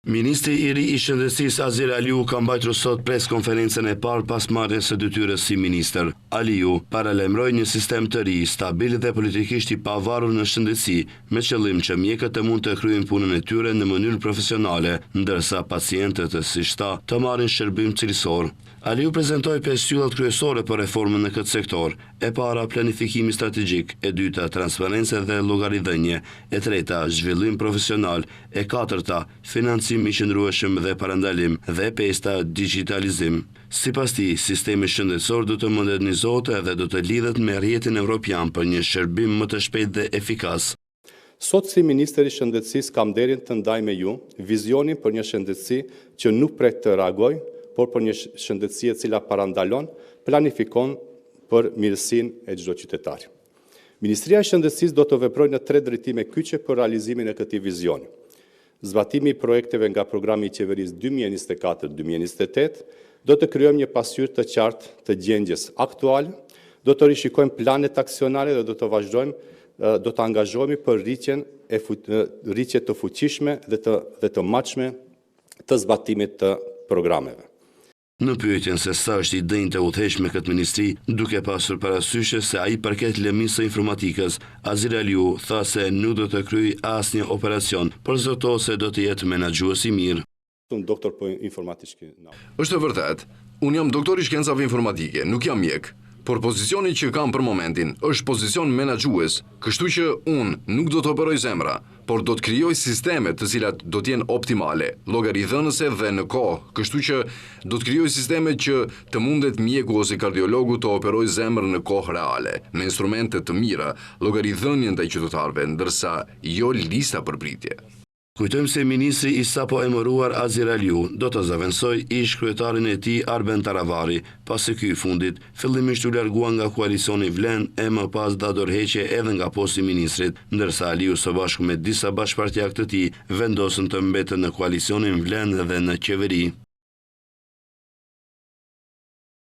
Ministri i ri i Shëndetësisë Azir Aliu ka mbajtur sot pres konferencën e parë pas marrjes së detyrës si ministër. Aliu paralajmëroi një sistem të ri, stabil dhe politikisht i pavarur në shëndetësi, me qëllim që mjekët të mund të kryejnë punën e tyre në mënyrë profesionale, ndërsa pacientët, siç tha, të marrin shërbim cilësor. Aliu prezantoi pesë shtyllat kryesore për reformën në këtë sektor. E para, planifikimi strategjik, e dyta, transparencë dhe llogaridhënie, e treta, zhvillim profesional, e katërta, financim i qëndrueshëm dhe parandalim, dhe e pesta, digjitalizim. Sipas tij, sistemi shëndetësor do të modernizohet dhe do të lidhet me rrjetin evropian për një shërbim më të shpejtë dhe efikas. Sot si ministër i Shëndetësisë kam nderin të ndaj me ju vizionin për një shëndetësi që nuk pret të reagojë, por për një shëndetësi e cila parandalon, planifikon për mirësinë e çdo qytetari. Ministria e Shëndetësisë do të veprojë në tre drejtime kyçe për realizimin e këtij vizioni. Zbatimi i projekteve nga programi i qeverisë 2024-2028, do të krijojmë një pasqyrë të qartë të gjendjes aktuale, do të rishikojmë planet aksionale dhe do të vazhdojmë do të angazhohemi për rritjen e rritje të fuqishme dhe të dhe të matshme të zbatimit të programeve. Në pyetjen se sa është i denjë të udhëheqë me këtë ministri, duke pasur parasysh se ai përket lëmisë së informatikës, Azir Aliu tha se nuk do të kryejë asnjë operacion, por zotohet se do të jetë menaxhues i mirë. Doktor po informatički. Është e vërtetë. Unë jam doktor i shkencave informatike, nuk jam mjek. Por pozicioni që kam për momentin është pozicion menaxhues, kështu që unë nuk do të operoj zemra, por do të krijoj sisteme të cilat do të jenë optimale, llogaridhënëse dhe në kohë, kështu që do të krijoj sisteme që të mundet mjeku ose kardiologu të operojë zemrën në kohë reale, me instrumente të mira, llogaridhënie ndaj qytetarëve, ndërsa jo lista për pritje. Kujtojmë se ministri i sapo emëruar Azir Aliu do të zëvendësojë ish kryetarin e tij Arben Taravari, pasi ky i fundit fillimisht u largua nga koalicioni Vlen e më pas dha dorëheqje edhe nga posti i ministrit, ndërsa Aliu së bashku me disa bashkëpartiak të tij vendosën të mbeten në koalicionin Vlen dhe në qeveri.